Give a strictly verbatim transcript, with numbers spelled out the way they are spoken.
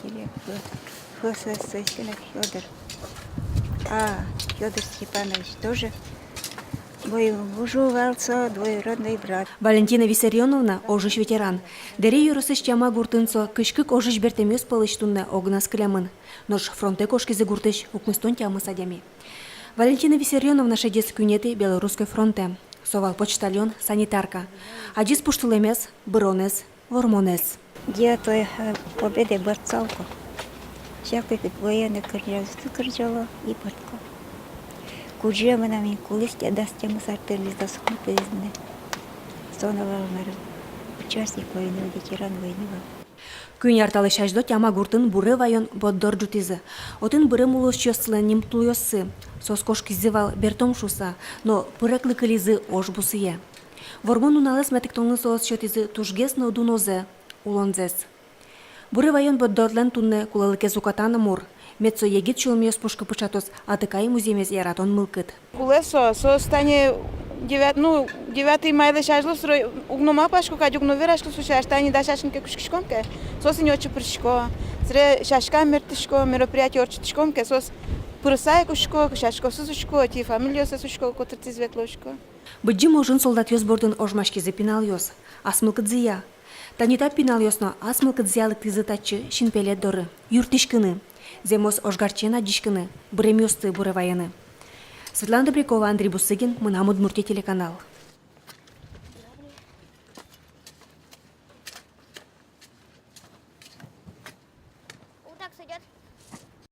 Директор Ф С С С Федор. А, Федор Степанович тоже боевой, ужа вал со, двоюродный брат. Валентина Виссарионовна — ожысь ветеран. Дэри ёросысь Тяма гуртын со кызь кык ожысь бертэмъёс пӧлысь туннэ огназ кылемын. Нош фронтэ кошкизы гуртысь укмыстон тямыс адями. Валентина Виссарионовна шедиз куинетӥ Белорусской фронтэ. Со вал почтальон, санитарка. Адӟиз пуштылэмез, быронэз, вормонэз. Девятое, э, Победы борцовка. Всякой военный кырӟалозы, кырӟало и пыртко. Кудӟе мынам ини кулӥз, те дас тямыс артиллерист дас укмыс пыриз мынэ. Со но вал мар-а, участник войны, ветеран войны вал. Куинь ар талэсь азьло Тяма гуртын буре ваён борддор ӝутӥзы. Отын бырем улӥсьёслэн нимтулъёссы. Соос кошкизы вал бертом шуыса, но пыреклы кылизы ож бусые. Вормон нуналэз мэтыктонлы соос сётӥзы тужгес но дунозэ, улонзэс. Буре ваён борддорлэн туннэ кулэлыкез уката но мур. Мед со егит сюлэмъёс пушкы пыӵатоз атыкай музъемез яратон мылкыд. Кулэ со, соос тани девят-, ну, девятый майлэсь азьло сыӵе уг но малпасько кадь, уг но верасько со сярысь, тани дасяськыны ке кутскиськом ке, соос ини отчы пырисько. Сыӵе сяськам мерттӥсько, мероприятие ортчытӥськом ке, соос пырыса ик учко, сяськаосыз учко, отӥ фамилиосыз учко, котыртӥз ветло, учко. Быдӟым ожын солдатъёс бордын ожмаськизы пиналъёс. Ас мылкыдзыя. Тани та пиналъёс но ас мылкыдзыя лыктӥзы татчы синпелет доры. Юрттӥськыны. Зэмос ожгарчиен адӟиськыны. Быремъёсты буре вайыны. Светлана Добрякова, Андрей Бусыгин, «Мынам Удмуртие» телеканал.